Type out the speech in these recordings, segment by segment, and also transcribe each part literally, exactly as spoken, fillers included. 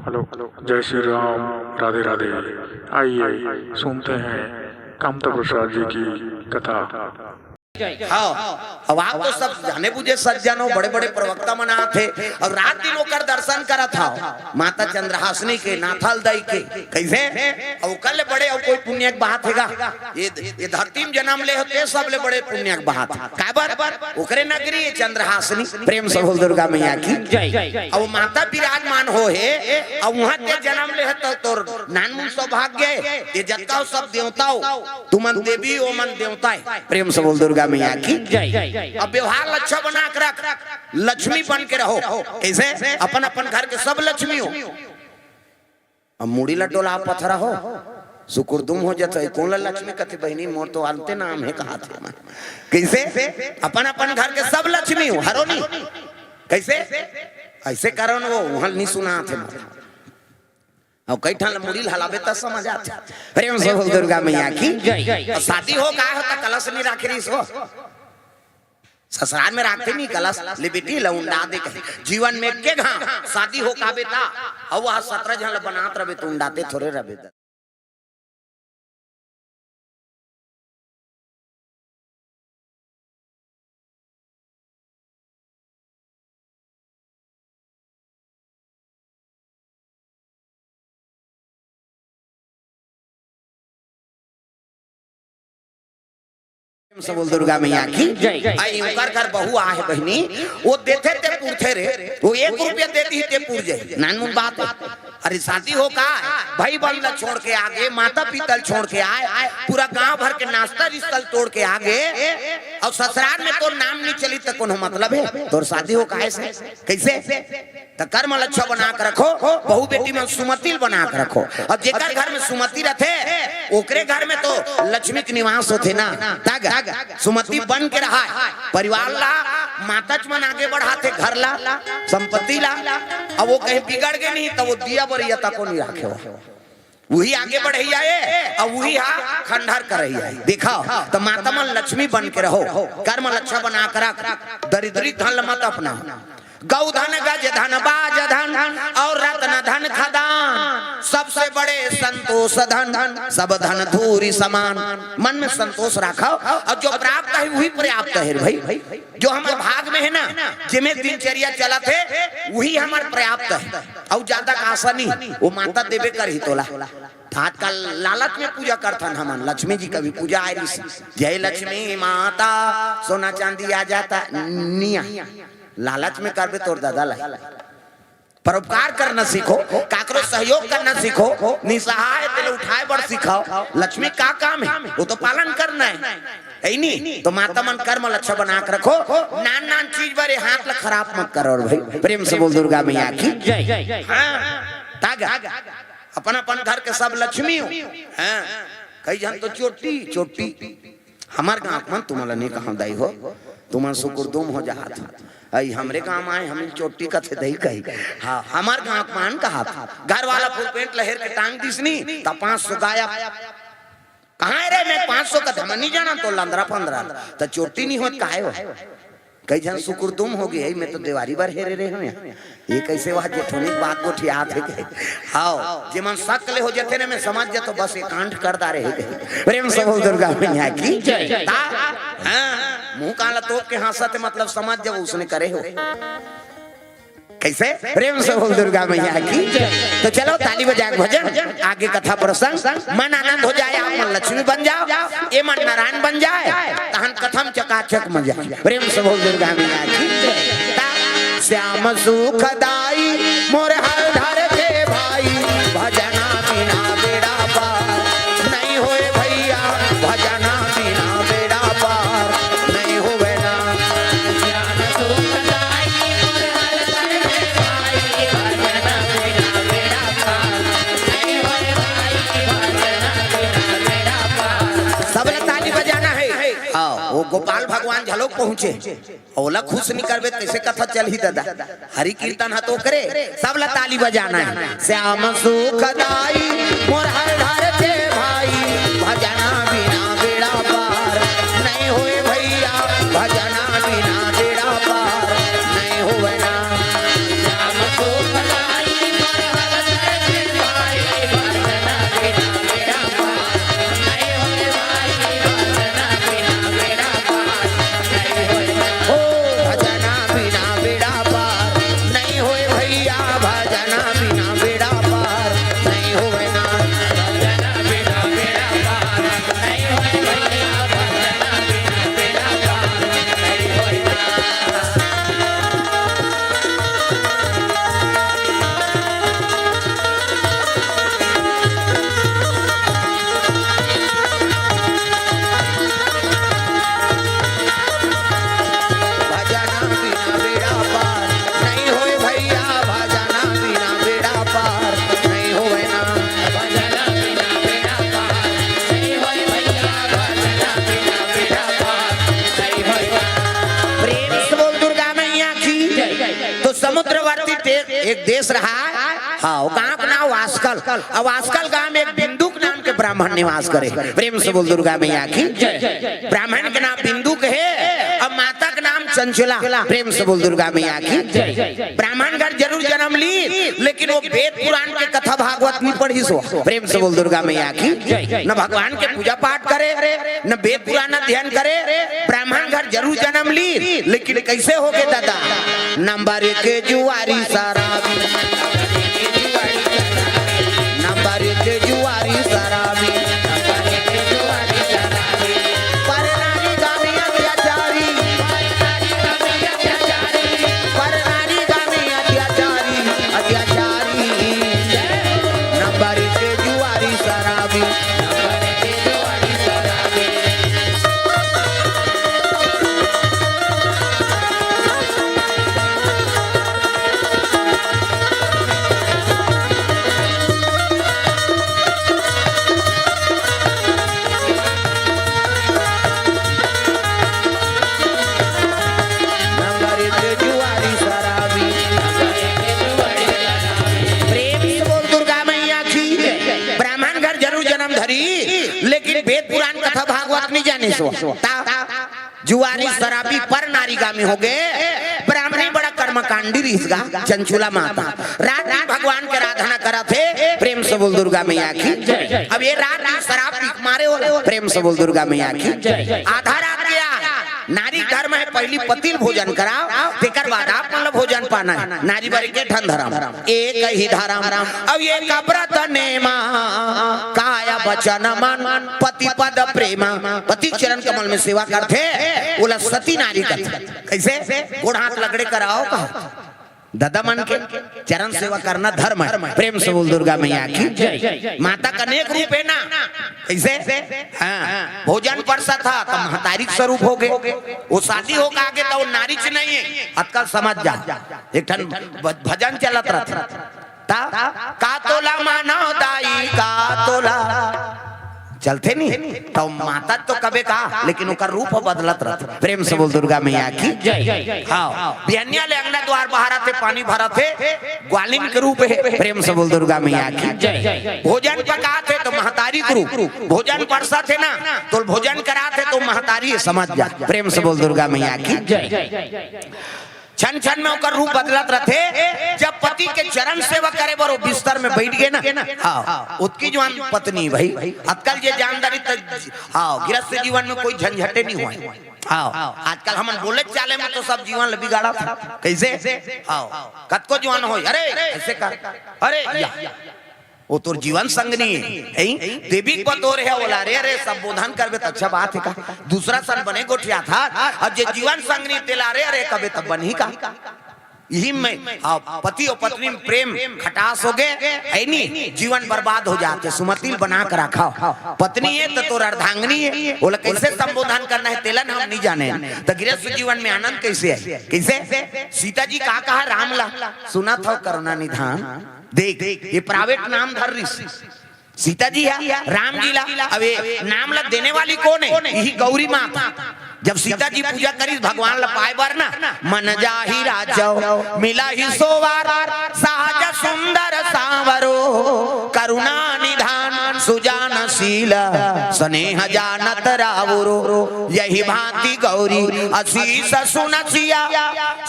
Hello, जय श्री राम, राधे राधे। आइए सुनते हैं कामता प्रसाद जी की कथा। हाँ, अब आप तो सब जाने बुझे सज्जन हो, बड़े बड़े प्रवक्ता मन आथे, अब रात दिन ओकर दर्शन करत हव, माता चंद्रहासिनी के, नाथल दाई के, कइसे? अउ ओकर ले बड़े अउ कोई पुण्य के बात हेगा? ये, ये धरती में जन्म ले होते सबले बड़े पुण्य के बात। काबर? ओकरे नगरी ये चंद्रहासिनी। प्रेम से बोल दुर्गा मैया की। जय। अब माता विराजमान हो हे, अब वहां ते जन्म ले हे तो तोर नानमुन सौभाग्य हे। ये जतका हो सब देवता हो, तुमन देवी ओमन देवता हे। प्रेम से बोल दुर्गा मैया की। जय। अब व्यवहार अच्छा बना के रख, लक्ष्मी बन के रहो। कइसे? अपन अपन घर के सब लक्ष्मी हो। अब मुड़ी ला डोला पथरा हो, सुकुरदुम हो जथे, कोन ला लक्ष्मी कथे बहिनी, मोर तो अंते नाम हे कहाथे। कइसे? अपन अपन घर के सब लक्ष्मी हो, हरो नी। कइसे? अइसे कारण वो वहां नी सुनाथे। अउ कई ठन ला मुड़ी ला हलाबे त समझ आथे। प्रेम से बोल दुर्गा मैया की। जय। अउ शादी हो का होता, कलश नी राखे रहिस हो। ससुराल में राखते नी कलश, ले बेटी, ला उंडा दे कहे। जीवन में के घां शादी हो का बेटा, अउ वह सतरा झन ला बनात रबे त उंडाते थोरे रबे। प्रेम से बोल दुर्गा मैया की। जय। आई ओकर घर बहू आहे बहिनी, वो देथे ते पूरथे रे, वो एक रुपया दे दी ते पूर जाए, नानमुन बात हे। अरे शादी हो का, भाई बंद छोड़ के आगे, माता पिता छोड़ के आए, पूरा गांव भर के नाश्ता रिश्ता तोड़ के आगे, अउ ससुराल में तोर नाम नी चली त कोनो मतलब हे? तोर शादी हो काहे से? कइसे? त कर्म ल अच्छा बना के रखो, बहू बेटी मन सुमति ल बना के रखो। अउ जेकर घर में सुमति रथे, ओकरे घर में तो लक्ष्मी के निवास होथे ना। तग सुमति बन के रहा हे, परिवार ला, माताच मन आगे बढ़ाथे घर ला, संपत्ति ला। अब वो कहीं बिगड़ गे नहीं त वो दिया बरिया तको नी राखे हो। उही आगे बढ़इया हे, अउ उही हा खंडहर करइया हे। देखव, त माता मन लक्ष्मी बन के रहो, कर्म ल अच्छा बना के रख, दरिद्री धन ल मत अपना। गौ धन, गज धन, बाज धन अउ रत्न धन खदान, सबसे बड़े संतोष धन, सब धन धूरि समान। मन में संतोष राखव, अउ जो प्राप्त हे, उही पर्याप्त हे रे भाई। जो हमर भाग में हे ना, जेमे दिनचर्या चलत हे, उही हमर पर्याप्त हे। अउ ज्यादा का आशा नहीं, वो माता देबे करही तोला। त आजकल लालच में पूजा करथन हमन, लक्ष्मी जी कभी पूजा आय रिहिस, जय लक्ष्मी माता, सोना चांदी आ जाता, निया। लालच में करबे तोर दादा ला। परोपकार करना सीखो, काकरो सहयोग करना सीखो, निसहाय तेला उठाए बर सिखाओ। लक्ष्मी का काम हे, वो तो पालन करना हे, हे नी? तो माता मन कर्म ल अच्छा बना के रखो, नान नान चीज बर ये हाथ ल खराब मत करो रे भाई। प्रेम से बोल दुर्गा मैया की। जय। हाँ, तागा अपन अपन घर के सब लक्ष्मी हो। हाँ, कई झन तो चोटी चोटी। हमर गांव के मन, तुमन ला नी कहंव दाई हो, तुमन सुकुरदुम हो जात हो। अई हमरे गांव में आए, हमिन चोटी कथे दई कही। हाँ, हमर गांव के मन कहत, घर वाला फुल पेंट ल हेर के टांग दिस नी, त पाँच सौ गायब। कहाँ हे रे, मैं पाँच सौ कथे, हम नी जानन तो लंदरा फंदरा, त चोटी नी होत काहे हो? कई झन सुकुरदुम हो गे, "मैं तो देवारी बर हेरे रहे हंव, ये कइसे वह जेठोनी के बात गोठियात हे?" कहे। हव, जेमन शक ले हो जथे ने, मैं समझ जथों, बस ये कांड कर डारे हे कहे। प्रेम से बोल दुर्गा मैया की। जय। ता, हाँ, मुंह कान ला तोप के हाँसत हे, मतलब समझ जाओ उसने करे हो। कइसे? प्रेम से बोल दुर्गा मैया की। तो चलो ताली बजा के भजन, आगे कथा प्रसंग, मन आनंद हो जाए, आप मन लक्ष्मी बन जाओ, ये मन नारायण बन जाए, तहन कथा म चकाचक मजा। प्रेम से बोल दुर्गा मैया की। ता श्याम सुखदाई मोर हर धर के भाई, भजना बिना बेड़ा पार नहीं होए भैया, भजना बिना बेड़ा पार नहीं होवे ना। सबला ताली बजाना हे। हाँ, वो गोपाल भगवान झलो पहुंचे, ओला खुश नी करबे, तइसे कथा चलही दादा। हरि कीर्तन ह तो करे, सबला ताली बजाना हे। श्याम सुखदाई मोर हर धर के भाई, भजना बिना बेड़ा पार नहीं होए भैया, भजना बिना बेड़ा पार नहीं होए ना। श्याम सुखदाई मोर हर धर एक देश रहा, हाँ, वो गांव के नाम वास्कल। अब वास्कल गांव में एक बिंदुक नाम के ब्राह्मण निवास करे। प्रेम से बोल दुर्गा मैया की। ब्राह्मण के नाम बिंदुक हे, अब माता के नाम चंचला। प्रेम से बोल दुर्गा मैया की। ब्राह्मण घर जरूर जन्म ली, लेकिन वो वेद पुराण के कथा भागवत नहीं पढ़िस। प्रेम से बोल दुर्गा मैया की। न भगवान के पूजा पाठ करे, न वेद पुराण अध्ययन करे, ब्राह्मण घर जरूर जन्म ली, लेकिन कैसे होगे दादा? नंबर एक जुआरी शराबी, नंबर एक जुआरी शराबी, पर नारी गामी अत्याचारी, पर नारी गामी अत्याचारी, अत्याचारी। नंबर एक जुआरी शराबी। नंबर एक जुआरी शराबी। प्रेम से बोल दुर्गा मैया की। ब्राह्मण घर जरूर जन्म धरी, लेकिन वेद पुराण कथा भागवत नहीं जानिस। ता जुआरी शराबी पर नारीगामी होगे। ब्राह्मणी बड़ा कर्मकांडी रहिस गा, चंचुला माता। रात दिन भगवान के आराधना करत हे। प्रेम से बोल दुर्गा मैया की। अब ये रात दिन शराब पी के मारे हो। प्रेम से बोल दुर्गा मैया की। आधा रात गया, नारी धर्म हे, पहली पति ल भोजन कराओ, तेकर बाद आप मन ल भोजन पाना हे। नारी बर एके ठन धरम, एक ही धरम। अब ये कबरत नेमा, काया बचन मन, पति पद प्रेमा। पति चरण कमल में सेवा करथे, ओला सती नारी कथे। कैसे? गोड़ हाथ लगड़े कराओ कहा। ददा मन के चरण सेवा करना धर्म हे। प्रेम से बोल दुर्गा मैया की। माता के अनेक रूप हे ना। कैसे? हाँ, भोजन परसत हा त महतारी के स्वरूप होगे। वो शादी होके आगे त वो नारी च नहीं हे। अतका समझ जा। एक ठन भ-, भजन चलत रहिथे। ता, का तोला मानव दाई, का तोला। चलथे नी, त माता तो कबे का, लेकिन ओकर रूप बदलत रहिथे। प्रेम से बोल दुर्गा मैया की। हाँ, बिहनिया ले अंगना द्वार बहारत हे, पानी भरत हे, ग्वालिन के रूप हे। प्रेम से बोल दुर्गा मैया की। भोजन पकात हे त महतारी के रूप, भोजन परसत हे ना, त भोजन करात हे त महतारी हे, समझ जा। प्रेम से बोल दुर्गा मैया की। क्षण क्षण में ओकर रूप बदलत रहिथे। जब पति के चरण सेवा करे बर वो बिस्तर में बैठ गे ना, हाँ, ओतकी जुवान पत्नी भाई। आजकल जे जानदारी त, हाँ, गृहस्थ जीवन में कोई झंझटे नहीं होय। हाँ, आजकल हमन बोले चाले में तो सब जीवन ल बिगाड़त हे। कैसे? हाँ, कतको जुवान होय, अरे ऐसे कर, अरे या, वो तोर जीवन संगनी हे, हैं? देवी के बतोर हे, ओला रे, अरे, संबोधन करबे त अच्छा बात हे का? दूसरा सन बने गोठियात हा, अब जे जीवन संगनी तेला रे, अरे, कबे त बनही का? यही में, हाँ, पति और पत्नी में प्रेम खटास होगे, हे नी? जीवन बर्बाद हो जाथे। सुमति ल बना के रखव। पत्नी हे त तोर अर्धांगिनी हे, ओला कैसे संबोधन करना हे, तेला न हम नहीं जाने। त गृहस्थ जीवन में आनंद कैसे हे? कैसे? सीता जी का कहा राम ला? सुनत हव करुणा निधान। देख, ये private नाम धर रिहिस सीता जी हे, राम जी ला। अब ये नाम ला देने वाली कोन हे? यही गौरी माता। जब सीता जी पूजा करिस भगवान ला पाए बर ना, मन जाहि राचव मिलहि सोवार, सहज सुंदर सांवरो, करुणा निधान सुजान शील, स्नेह जानत रावरो। यही भांति गौरी असीस सुनसिया,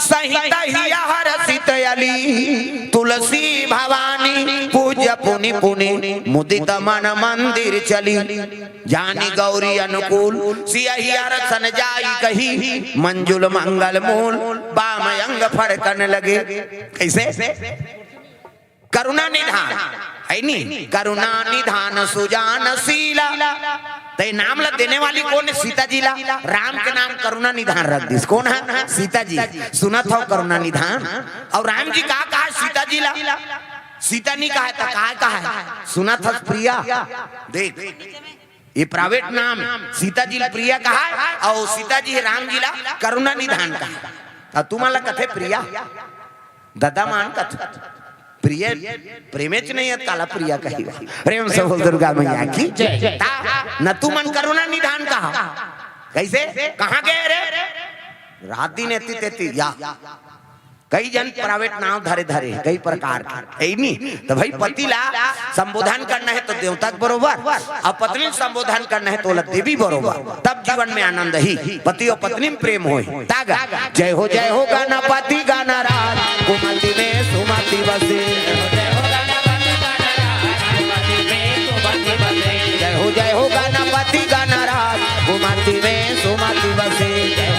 सहित हिय हरषित अली। तुलसी भवानी पूज्य पुनि पुनि, मुदित मन मंदिर चली। जानि गौरी अनुकूल सियहि हरषन जाई कही, मंजुल मंगल मूल बाम अंग फड़कन लगे। कैसे? करुणा निधान, हे नी? करुणा निधान सुजान शीला। त ये नाम ला देने वाली कोन हे? सीता जी ला। राम के नाम करुणा निधान रख दिस। कोन हे? सीता जी। सुनत हव करुणा निधान। अउ राम जी का कहा सीता जी ला? सीता नहीं कहा त का कहा? सुनत हस प्रिया। देख, ये private नाम सीता जी ला प्रिया कहा हे, अउ सीता जी राम जी ला करुणा निधान कहा हे। त तुमन ला कथे प्रिया, ददा मन कथे प्रिय, प्रेमेच नहीं हे, काला प्रिया कही। प्रेम से बोल दुर्गा मैया की। ता, न तुमन करुणा निधान कहा। कैसे? कहाँ गए रे? रात दिन एती तेती या। कई जन प्राइवेट नाम धरे धरे कई प्रकार के, हे नी? तो भाई, पति ला संबोधन करना हे तो देवता के बरोबर, अउ पत्नी ला संबोधन करना हे तो ओला देवी बरोबर, तब जीवन में आनंद ही, पति अउ पत्नी में प्रेम होय। तागा, जय हो जय हो गणपति गणराज, कुमति में सुमति बसे। जय हो जय हो गणपति गणराज, कुमति में सुमति बसे।